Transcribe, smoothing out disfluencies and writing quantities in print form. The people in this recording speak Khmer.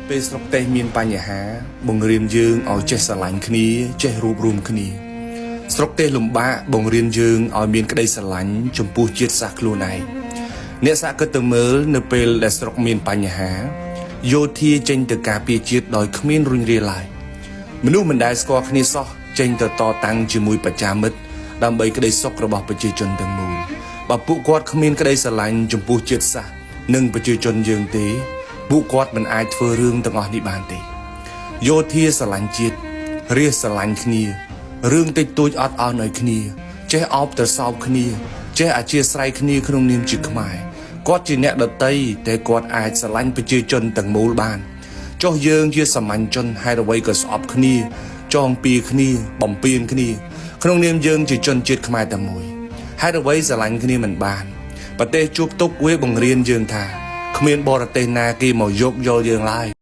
ពេលស្រុកទេសមានបញ្ហា បង្រៀនយើងឲ្យចេះស្រឡាញ់គ្នាចេះរួបរួមគ្នា ស្រុកទេសលំបាកបង្រៀនយើងឲ្យមានក្តីស្រឡាញ់ចំពោះជាតិសាសន៍ខ្លួនឯងអ្នកសាកគិតទៅមើលនៅពេលដែលស្រុកមានបញ្ហាយោធាចេញទៅការពារជាតិដោយគ្មានរុញរាឡើយមនុស្សមិនដែលស្គាល់គ្នាសោះចេញទៅតតាំងជាមួយបច្ចាមិត្តដើម្បីក្តីសុខរបស់ប្រជាជនទាំងមូលបើពួកគាត់គ្មានក្តីស្រឡាញ់ចំពោះជាតិសាសន៍និងប្រជាជនយើងទេពួកគាត់មិនអាចធ្វើរឿងទាំងអស់នេះបានទេ យោធាស្រឡាញ់ជាតិរាជស្រឡាញ់គ្នារឿងតិចតួចអត់អោនឲ្យគ្នា ចេះអោបទៅសោបគ្នា ចេះអធិស្ឋានគ្នាក្នុងនាមជាខ្មែរគាត់ជាអ្នកដតីតែគាត់អាចស្រឡាញ់ប្រជាជនទាំងមូលបានចុះយើងជាសាមញ្ញជនហេតុអ្វីក៏ស្អប់គ្នា ចងពីគ្នាបំពេញគ្នា ក្នុងនាមយើងជាជនជាតិខ្មែរតែមួយហេតុអ្វីស្រឡាញ់គ្នាមិនបានប្រទេសជួបទុកវាបង្រៀនយើងថាគ្មានបរទេសណាគេមកយកយល់យើងឡើយ។